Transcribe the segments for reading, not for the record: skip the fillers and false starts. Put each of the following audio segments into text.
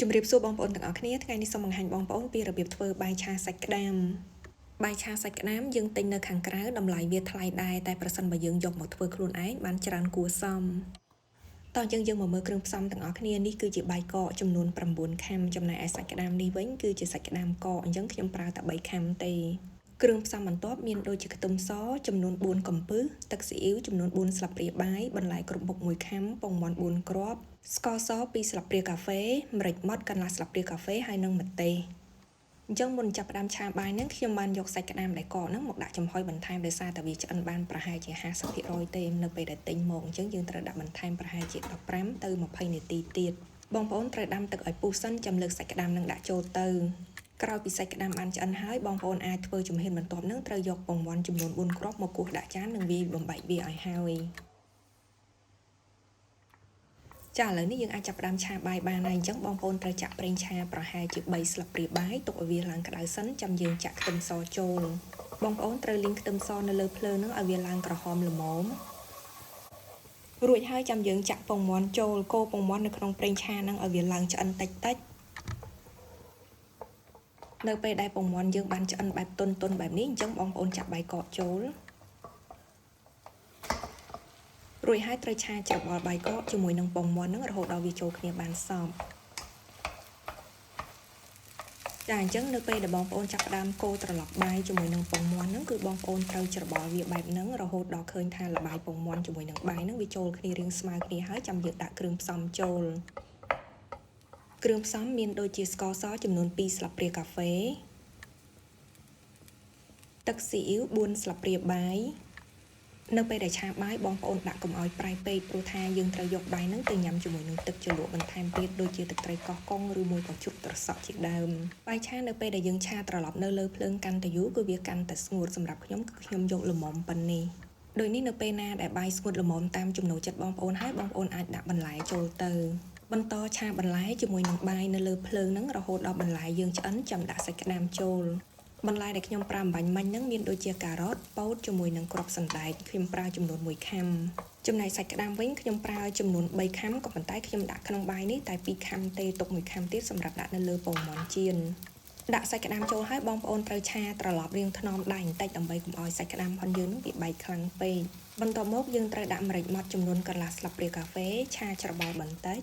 ជំរាបសួរបងប្អូនទាំងអស់គ្នាថ្ងៃនេះសូមបង្ហាញបងប្អូនពីរបៀបធ្វើបាយឆាសាច់ក្តាមបាយឆាសាច់ក្តាមយើងទិញនៅខាងក្រៅតម្លៃវាថ្លៃដែរតែប្រសិនបើយើងយកមកធ្វើខ្លួនឯងបានច្រើនគួរសមតោះយើងមកមើលគ្រឿងផ្សំទាំងអស់គ្នានេះគឺជាបាយកកចំនួន9ខាំចំណែកឯសាច់ក្តាមនេះវិញគឺជាសាច់ក្តាមកកអញ្ចឹងខ្ញុំប្រើតែ3ខាំទេគ្រឿងផ្សំបន្ទាប់មានដូចជាខ្ទឹមសចំនួន4កំពឹសទឹកស៊ីអ៊ីវចំនួន4ស្លាបព្រាបាយបន្លែគ្រប់មុខ1ខាំពងមាន់4គ្រាប់ស្ករស2ស្លាបព្រាកាហ្វេម្រេចម៉ដ្ឋកន្លះស្លាបព្រាកាហ្វេហើយនិងម្ទេសអញ្ចឹងមុនចាប់ផ្ដើមឆាបាយហ្នឹងខ្ញុំបានយកសាច់ក្តាមដែលកកហ្នឹងមកដាក់ចំហុយបន្ថែមដោយសារតែវាឆ្អិនបានប្រហែលជា50%ទេនៅពេលដែលទិញមកអញ្ចឹងយើងត្រូវដាក់បន្ថែមប្រហែលជា15ទៅ20នាទីទៀតបងប្អូនត្រូវដាំទឹកឲ្យពុះសិនចាំលើកសាច់ក្តាមនឹងដាក់ចូលទៅក្រោយពីសាច់ក្តាមបានឆ្អិនហើយបងប្អូនអាចធ្វើជំហានបន្ទាប់នឹងត្រូវយកពងមាន់ចំនួន4គ្រាប់មកគោះដាក់ចាននិងវាយបំបែកវាឲ្យហើយចាឥឡូវនេះយើងអាចចាប់ផ្ដើមឆាបាយបានហើយអញ្ចឹងបងប្អូនត្រូវចាក់ប្រេងឆាប្រហែលជា3ស្លាបព្រាបាយទុកឲ្យវាឡើងក្តៅសិនចាំយើងចាក់ខ្ទឹមសចូលបងប្អូនត្រូវលីងខ្ទឹមសនៅលើភ្លើងនឹងឲ្យវាឡើងក្រហមល្មមរួចហើយចាំយើងចាក់ពងមាន់ចូលកូរពងមាន់នៅក្នុងប្រេងឆានឹងឲ្យវាឡើងឆ្អិនតិចតិចនៅពេលដែលពងមាន់យើងបានឆ្អិនបែបទន់ៗបែបនេះអញ្ចឹងបងប្អូនចាក់បាយកកចូលរួចហើយត្រូវឆាច្របល់បាយកកជាមួយនឹងពងមាន់នឹងរហូតដល់វាចូលគ្នាបានសព្វចាអញ្ចឹងនៅពេលដែលបងប្អូនចាប់ផ្ដើមកូរត្រឡប់បាយជាមួយនឹងពងមាន់ហ្នឹងគឺបងប្អូនត្រូវច្របល់វាបែបហ្នឹងរហូតដល់ឃើញថាល្បាយពងមាន់ជាមួយនឹងបាយហ្នឹងវាចូលគ្នារាងស្មើគ្នាហើយចាំយើងដាក់គ្រឿងផ្សំចូលគ្រឿងផ្សំមានដូចជាស្ករសចំនួន2ស្លាបព្រាកាហ្វេទឹកស៊ីអ៊ីវ4ស្លាបព្រាបាយនៅពេលដែលឆាបាយបងប្អូនដាក់កុំឲ្យប្រៃពេកព្រោះថាយើងត្រូវយកបាយហ្នឹងទៅញ៉ាំជាមួយនឹងទឹកជ្រលក់បន្ថែមទៀតដូចជាទឹកត្រីកោះកុងឬមួយក៏ជ្រូកត្រសក់ជាដើមបាយឆានៅពេលដែលយើងឆាត្រឡប់នៅលើភ្លើងកាន់តែយូរគឺវាកាន់តែស្ងួតសម្រាប់ខ្ញុំគឺខ្ញុំយកល្មមប៉ុណ្នេះដោយនេះនៅពេលណាដែលបាយស្ងួតល្មមតាមចំណូលចិត្តបងប្អូនហើយបងប្អូនអាចដាក់បន្លែចូលទៅបន្តឆាបន្លែជាមួយនឹងបាយនៅលើភ្លើងហ្នឹងរហូតដល់បន្លែយើងឆ្អិនចាំដាក់សាច់ក្តាមចូលបន្លែដែលខ្ញុំប្រើអំបាញ់មិញហ្នឹងមានដូចជាការ៉ុតពោតជាមួយនឹងគ្រាប់សណ្ដែកខ្ញុំប្រើចំនួន1ខាំចំណែកសាច់ក្តាមវិញខ្ញុំប្រើចំនួន3ខាំក៏ប៉ុន្តែខ្ញុំដាក់ក្នុងបាយនេះតែ2ខាំទេទុក1ខាំទៀតសម្រាប់ដាក់នៅលើពងមាន់ចៀនដាក់សាច់ក្តាមចូលហើយបងប្អូនត្រូវឆាត្រឡប់រាងថ្នមដៃបន្តិចដើម្បីកុំឲ្យសាច់ក្តាមផងយើងនឹងវាបែកខ្លាំងពេកបន្ទាប់មកយើងត្រូវដាក់ម្រេចម៉ដ្ឋចំនួនកន្លះស្លាបព្រាកាហ្វេឆាច្របល់បន្តិច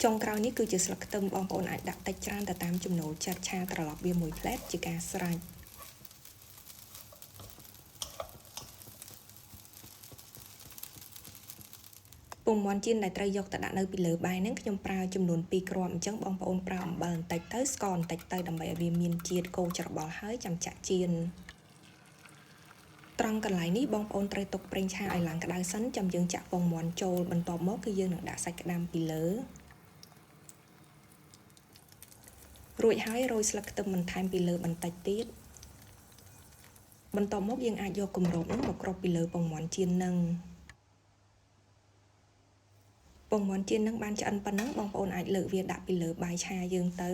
ចុងក្រោយនេះគឺជាស្លឹកខ្ទឹមបងប្អូនអាចដាក់តិចច្រើនទៅតាមចំណូលចិត្តឆាត្រឡប់វាមួយផ្លែតជាការស្រេចពងមាន់ចៀនដែលត្រូវយកទៅដាក់នៅពីលើបាយហ្នឹងខ្ញុំប្រើចំនួន2គ្រាប់អញ្ចឹងបងប្អូនប្រើអំបិលបន្តិចទៅស្ករបន្តិចទៅដើម្បីឲ្យវាមានជាតិកូរច្របល់ហើយចាំចាក់ចៀនត្រង់កន្លែងនេះបងប្អូនត្រូវទុកប្រេងឆាឲ្យឡើងក្តៅសិនចាំយើងចាក់ពងមាន់ចូលបន្ទាប់មកគឺយើងនឹងដាក់សាច់ក្តាមពីលើរួចហើយរោយស្លឹកខ្ទឹមបន្ថែមពីលើបន្តិចទៀតបន្ទាប់មកយើងអាចយកគម្របនោះមកគ្របពីលើពងមាន់ចៀននឹងពងមាន់ចៀននឹងបានឆ្អិនប៉ុណ្ណឹងបងប្អូនអាចលើកវាដាក់ពីលើបាយឆាយើងទៅ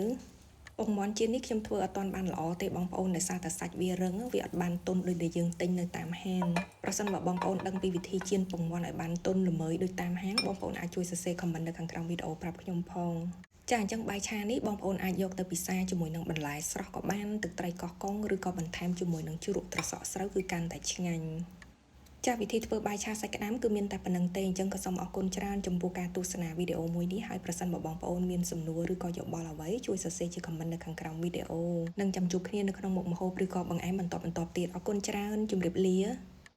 ពងមាន់ចៀននេះខ្ញុំធ្វើអត់ទាន់បានល្អទេបងប្អូនដោយសារតែសាច់វារឹងវាអត់បានទន់ដូចដែលយើងទិញនៅតាមហាងប្រសិនបើបងប្អូនដឹងពីវិធីចៀនពងមាន់ឲ្យបានទន់ល្មើយដូចតាមហាងបងប្អូនអាចជួយសរសេរ comment នៅខាងក្រោមវីដេអូប្រាប់ខ្ញុំផងចាអញ្ចឹងបាយឆានេះបងប្អូនអាចយកទៅពិសាជាមួយនឹងបន្លែស្រស់ក៏បានទឹកត្រីកោះកុងឬក៏បន្ថែមជាមួយនឹងជ្រក់ត្រសក់ស្រូវគឺកាន់តែឆ្ងាញ់ចាវិធីធ្វើបាយឆាសាច់ក្តាមគឺមានតែប៉ុណ្្នឹងទេអញ្ចឹងក៏សូមអរគុណច្រើនចំពោះការទស្សនាវីដេអូមួយនេះហើយប្រសិនបើបងប្អូនមានសំណួរឬក៏យោបល់អ្វីជួយសរសេរជា comment នៅខាងក្រោមវីដេអូនិងចាំជួបគ្នានៅក្នុងមុខម្ហូបឬក៏បង្អែមបន្តបន្តទៀតអរគុណច្រើនជម្រាបលា